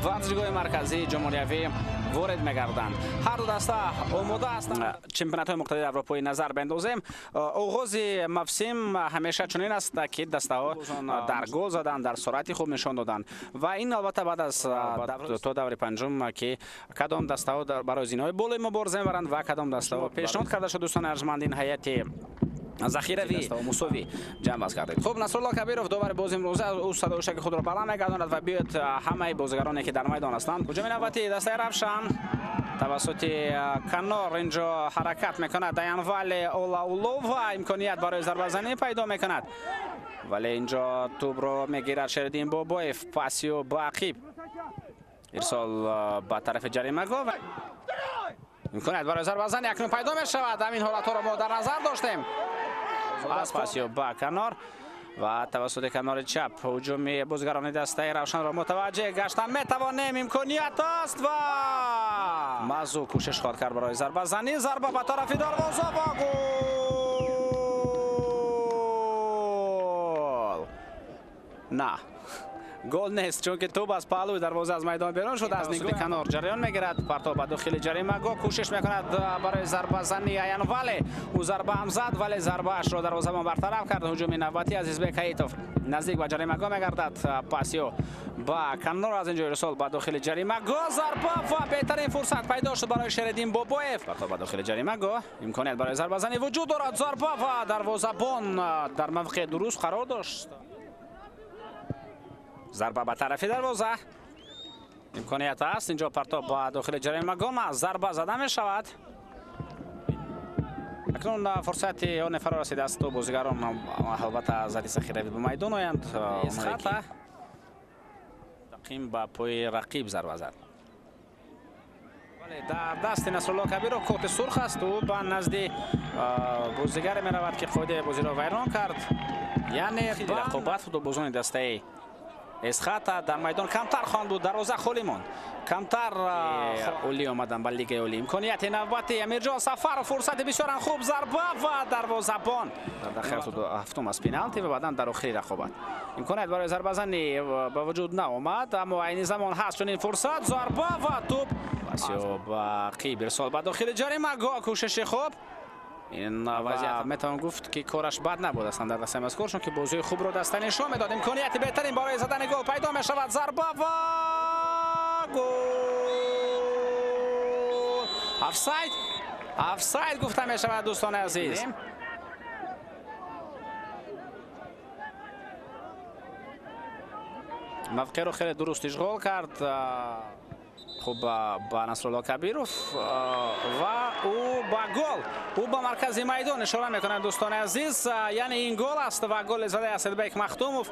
Варзишгоҳи марказии ҷумҳуриявӣ ворид мегарданд. Ҳар ду даста омода ҳастанд. Чемпионатҳои муқтадири Аврупоӣ назар бендозем. Оғози мавсим ҳамеша чунин аст, ки дастаҳо дар гол задан, дар суръати хуб нишон доданд. Ва ин албатта баъд аз то даври панҷум, ки кадом дастаҳо барои зинаҳои болои мубориза мебаранд ва кадом дастаҳо пешниҳод карда шуд. Дӯстони арҷманд, ин ҳайати захиравӣ мусовӣ ҷамъбаст кардед. Хуб, Насрулло Кабиров, довари бози имрӯза, ӯ садои худро баланд мегардонад ва биёед ҳамаи бозигароне, ки дар майдон ҳастанд. Ҳуҷуми навбатии дастаи Равшан тавассути канор инҷо ҳаракат мекунад. Даянвали Олаулова имконият барои зарбазанӣ пайдо мекунад, вале инҷо тӯбро мегирад Шериддин Бобоев. Пасиё ба ақиб, ирсол ба тарафи ҷаримагоҳ. Имконият барои зарбазанӣ акнун пайдо мешавад. Ҳамин ҳолатҳоро мо дар назар доштем. Аз пасиё ба канор ва тавассути канори чап ҳуҷуми бозигарони дастаи Равшанро мутаваҷҷеҳ гаштан метавонем. Имконият аст ва Мазу кӯшиш хоҳад кард барои зарбазанӣ. Зарба ба тарафи дарвоза ва гол! На, гол нест, чунки тӯб аз паҳлӯи дарвоза аз майдон берун шуд. Аз нигоҳи канор ҷараён мегирад. Партов ба дохили ҷаримагоҳ, кӯшиш мекунад барои зарбазанӣ Аянвале. Ӯ зарба ҳам зад, вале зарбаашро дарвозабон бартараф кард. Ҳуҷуми навбатӣ Азизбек Ҳаитов наздик ба ҷаримагоҳ мегардад. Пасиё ба канор, аз инҷо ирсол ба дохили ҷаримагоҳ, зарба ва беҳтарин фурсат пайдо шуд барои Шериддин Бобоев. Партов ба дохили ҷаримагоҳ, имконият барои зарбазанӣ вуҷуд дорад. Зарба ва дарвозабон дар мавқеи дуруст қарор дошт. Зарба ба тарафи дарвоза, имконият аст. Инҷо партоб ба дохили ҷаримагоҳ, зарба зада мешавад. Акнун фурсати он фаро расидааст, то бозигарон албатта аз ҳадди захиравӣ ба майдон оянд. Хата тақим ба пои рақиб зарба зад. Вале дар дасти Насрулло Кабиров корти сурх аст. Ӯ ба назди бозигаре меравад, ки қоидаи бозиро вайрон кард, яъне рақобат футболбозони дастаи Эсхата дар майдон камтар хонд буд, дарвоза холӣ монд. Камтар олӣ омадан ба лигаи олӣ. Имконияти навбати Амирҷон Сафаров, фурсати бисёрам хуб, зарба ва дарвозабон дар дақиқаи 77 аз пеналти ва баъдан дар охири рақобат имконият барои зарбазанӣ ба вуҷуд наомад, аммо айни замон ҳаст чунин фурсат. Зарба ва тӯб пасиё ба қиб, ирсол ба дохили ҷаримагоҳ, кӯшиши хуб. Ин вазъият метавон гуфт, ки кораш бад набуд аслан дар дастаи мазкур, чунки бозии хубро даста нишон медод. Имконияти беҳтарин барои задани гол пайдо мешавад. Зарба ва гол! Офсайд! Офсайд гуфта мешавад, дӯстони азиз. Мавқеъро хеле дуруст ишғол кард. Хуб, ба Насрулло Кабиров ва ӯ ба гол, ӯ ба маркази майдон ишора мекунад, дӯстони азиз. Яъне ин гол аст ва голи задаи Асадбек Махтумов.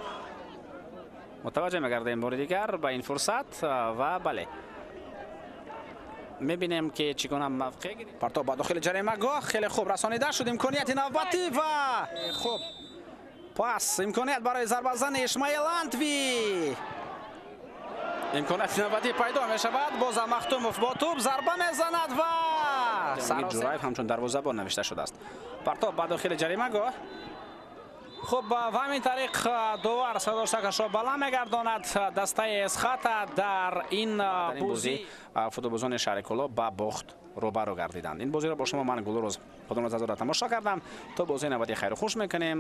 Мутаваҷҷеҳ мегардем бори дигар ба ин фурсат ва бале, мебинем, ки чӣ гуна мавқеъ гирифт. Партов ба дохили ҷаримагоҳ хеле хуб расонида шуд. Имконияти навбатӣ ва хуб пас, имконият барои зарбазани Исмаил Антви. Имконияти навбатӣ пайдо мешавад. Бозам Махтумов бо тӯб зарба мезанад ва Ҷураев ҳамчун дарвозабон навишта шудааст. Партов ба дохили ҷаримагоҳ. Хуб, ва ҳамин тариқ довар садоштакашро баланд мегардонад. Дастаи Эсхата дар ин бозӣ футболбозони шаҳри Кӯлоб ба бохт рӯбарӯ гардиданд. Ин бозиро бо шумо ман, Гулрӯз Худоназарзода, тамошо кардам. То бозии навбатӣ хайру хуш мекунем.